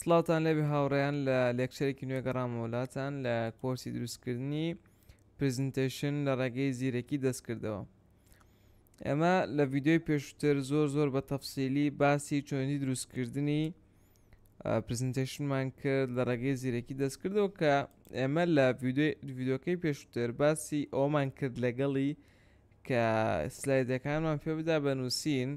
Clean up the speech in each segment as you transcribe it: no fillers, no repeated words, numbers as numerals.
سڵاوتان لێبێ هاوڕێیان لە lecture ێکی نوێ گەڕامەوە لاتان لە کۆرسی دروستکردنی presentation لە ڕێگەی زیرەکی دەستکردەوە. ئێمە لە ڤیدیۆی پێشووتر زۆر زۆر بە تەفسیلی باسی چۆنی دروستکردنی presentation مان کرد لە ڕێگەی زیرەکی دەستکردەوە کە ئێمە لە ڤیدیۆکەی پێشووتر باسی ئەومان کرد لەگەڵی کە slide ەکانمان پێ بدا بە نووسین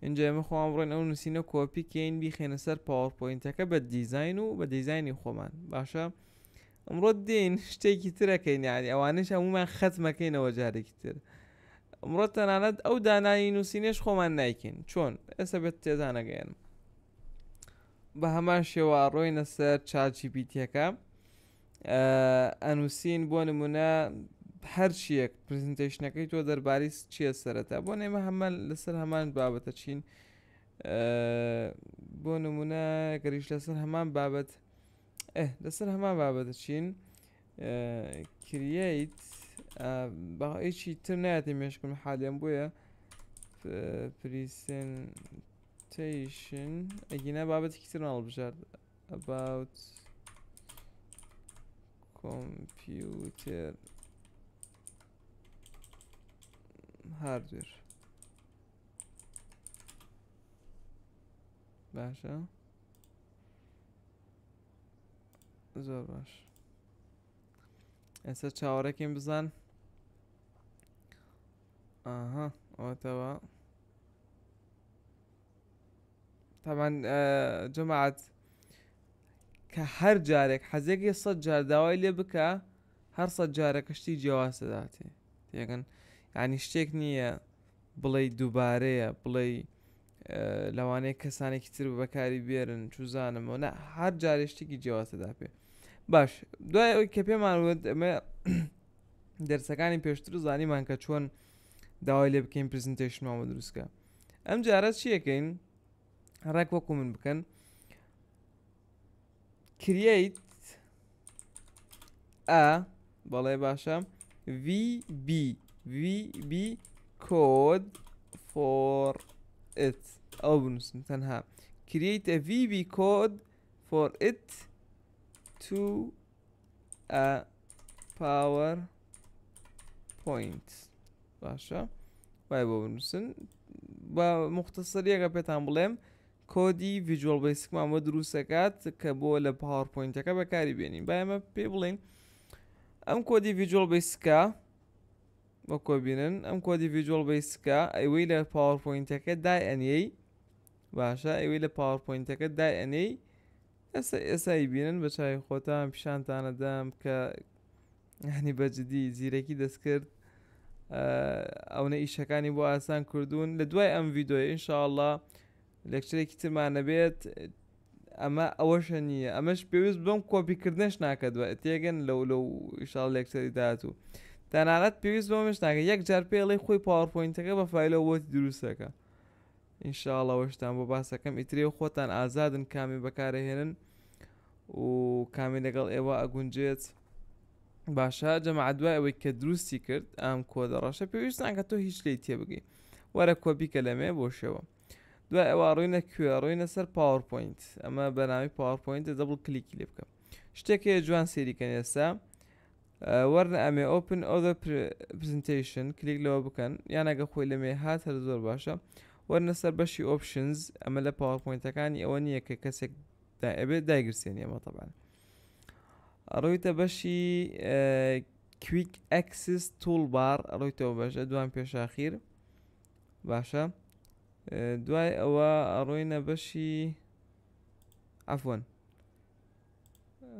اینجا ئێمە خۆمان بڕۆین ئەو نووسینە کۆپی کەین بیخێنە سەر PowerPoint ەکە بە دیزاین و بە دیزاینی خۆمان باشە ئەمڕۆ دێین شتێکی ترەکەین یعنی ئەوانەش هەمومان خەتمەکەینەوە جارێکی تر ئەمڕۆ تەنانەت ئەو دانانی نووسینێش خۆمان نایکەین چۆن ئێستا بێت تێدانەگەیەنم بە هەمان شێوە ڕۆینە سەر ChatGPT ەکە ئەنووسین بۆ نمونە هەرچیەک presentation ەکەی تۆ دەربارەی چییە سەرەتا بۆ نێمە هەمان لەسەر هەمان بابەتە چین بۆ نمونە گەریش لەسەر هەمان بابەت لەسەر هەمان بابەتە چین create هیچی تر نایەتە مێشکم حالیم بۆیە presentation ئەگینا بابەتێکی تر هەڵبژارد about computer hardware باشە زۆر باش ئێستا چاوەڕێکین بزان ئاها ئەوەتەوە تامان جەماعەت کە هەر جارێک حەزێکی سە جار داوای لێ بکە هەر سە جارەکە شتی جیاواز دەداتێ تێگەن ینی شتێک نییە بڵێ دووبارەیە بڵێ لەوانەیە کەسانێکی تر بەکاری بێرن چوزانمەوە نە هەر جارێ شتێکی جیاواز دەدا پێ باش دوای ئەوەی کە پێمان وت ئەمە دەرسەکانی پێشتر زانیمان کە چۆن داوای لێ بکەین presentation مان بۆ دروستکە ئەم جارە چیەکەین ڕێک وەکو من بکەن create a بەڵێ باشە VB VB code for it ئەو بنووسن تەنها create a VB code for it to a PowerPoint باشە وای بۆ بنووسن بە مختصریەکە پێتان بڵێم کۆدی Visual Basic مان بۆ دروستەکات کە بۆ لە PowerPoint ەکە بەکاری بێنین با ئێمە پێ بڵین ئەم کۆدی Visual Basic ە بە کۆبینن ئەم کۆدی Visual Basic ە ئەوەی لە PowerPoint ەکە دای ئەنیەی باشە ئەوەی لە PowerPoint ەکە دای ئەنێی ئێستا ئێسای بینن بە چاوی خۆتان پیشانتانەدەم کە یعنی بە جدی زیرەکی دەستکرد ئەونە ئیشەکانی بۆ ئاسان کردوون لە دوای ئەم ڤیددیوی ئینشاءله lecture ێکی ترمان نەبێت ئەمە ئەوەشە نییە ئەمەش پێویست بەم کۆپیکردنش ناکە دوای تێگەن لەو لەو ئیشاڵ lecture ی داهاتوو تەنانەت پێویست بەمەش ناکە یەک جار پێڵی خۆی PowerPoint ەکە بە file ەوە بۆتی دروستەکە ان شاء اللە وەشتان بۆ باسەکەم ئیترێ خۆتان ئازادن کامی بەکارەهێنن و کامی لەگەڵ ئێوە ئەگونجێت باشە جەماعەت دوای ئەوەی کە دروستی کرد ئەم کۆدە ڕەشە پێویستان کە تۆ هیچ لی تێبگەی وەرە کۆپی کە لەمێ بۆ شێوە دوای ئەوە ڕوینە کوێ ڕوینە سەر PowerPoint ئەمە بەناوی PowerPoint double click ی لێ بکە شتێک هەیە جوان سێریکەن ئێستا وەرنە ئەمێ open other presentation کلیک لەوە بکەن یان ئەگە خۆی لەمێ هات هەر زۆر باشە وەرنە سەر بەشی options ئەمە لە PowerPoint ەکانی ئەوە نییە کە کەسێک ئەبێت دایگرسێنی ئەمە تەبان ڕوویتە بەشی quick access toolbar ڕوویتەوە بەشە دوان پێشاخیر باشە دوای ئەوە ئەڕۆینە بەشی عفوەن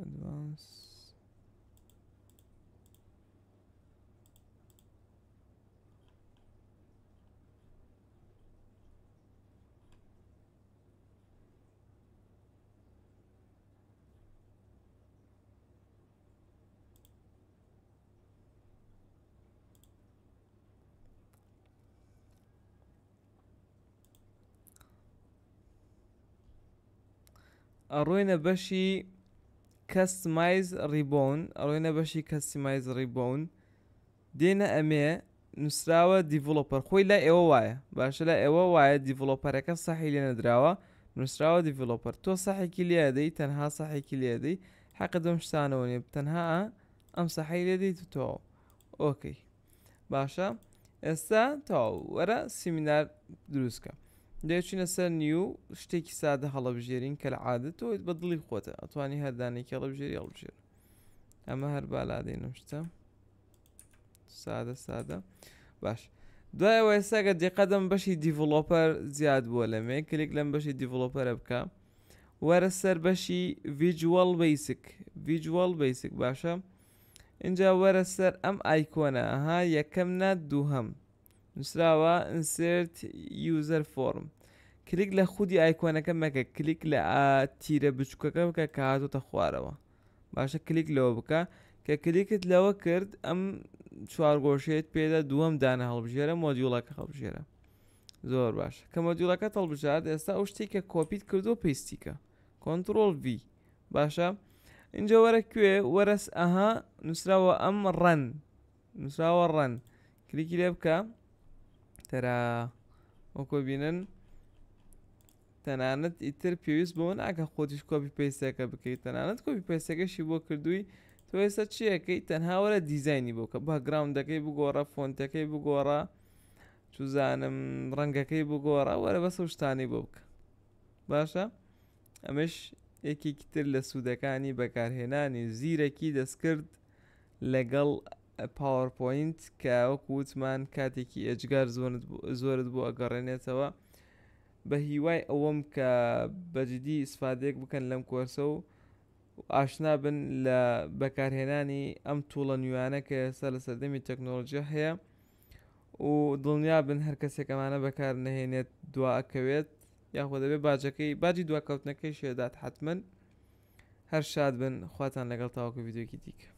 advanced ئەڕۆینە بەشی customize ribbon ئەڕۆینە بەشی customize ribbon دێنە ئەمێ نووسراوە developer خۆی لای ئێوە وایە باشە لای ئێوە وایە developer ەکە سەحی لێ نەدراوە. نووسراوە developer تۆ سەحێکی لێ ئەدەی تەنها سەحێکی لێ ئەدەی حەقت بەم شتانەوە نیە تەنها ئەم سەحەی لێ دەیت و تەواو okay باشە ئێستا تەواو وەرە seminar دروستکە دەچینە سەر new شتێکی سادە هەڵەبژێرین کە لە عادە تۆ بە دڵی خۆتە ئەتوانی هەردانێکی هەڵبژێری هەڵبژێر ئەمە هەر بالادێنم شتە سادە سادە باش دوای ئەوە ئێستا گەر دیقەتم بەشی developer زیاد بووە لەمێ کلیک لەم بەشی developer ە بکە وەرە سەر بەشی Visual Basic Visual Basic باشە اینجا وەرە سەر ئەم icon ە ها یەکەم نا دووهەم نووسراوە Insert User Form کلیک لە خودی icon ەکە مەکە کلیک لە تیرە بچووکەکە بکە کە هاتۆتە خوارەوە باشە کلیک لەوە بکە کە کلیکت لەوە کرد ئەم چوارگۆشەیەت پێدا دووەم دانە هەڵبژێرە module ەکە هەڵبژێرە زۆر باش کە module ەکە هەڵبژارد ئێستا ئەو شتێک کە کۆپیت کردو paste ی کە control V باشە اینجا وەرە کوێ وەرەس ئەها نووسراوە ئەم run نووسراوە run کلیکی لێ بکە تەرا وەکۆ بینن تەنانەت ئیتر پێویست بەوە ناکە خۆتیش copy paste ەکە بکەیت تەنانەت copy paste ەکەشی بۆ کردووی تۆ ئێستا چیەکەی تەنها وەرە دیزایانی بۆ کە background ەکەی بگۆڕە font ەکەی بگۆڕە چوزانم ڕەنگەکەی بگۆڕە وەرە بەس و شتانی بۆ بکە باشە ئەمەش یەکێکی تر لە سوودەکانی بەکارهێنانی زیرەکی دەستکرد لەگەڵ PowerPoint کە وەکو وتمان کاتێکی ئێجگار زۆرت بۆ ئەگەڕێنێتەوە بە هیوای ئەوەم کە بە جدی ئیسفادەیەک بکەن لەم کۆرسە و ئاشنا بن لە بەکارهێنانی ئەم tool ە نوێیانە کە ئێستا لە سەردەمی تەکنۆلۆژیا هەیە و دڵنیا بن هەر کەسێک ئەمانە بەکار نەهێنێت دوا ئەکەوێت یاخۆ دەبێت باجەکەی باجی دواکەوتنەکەی شێدات حتمما هەر شاد بن خواتان لەگەڵ تاوەکو ڤیدیۆکی دیکە.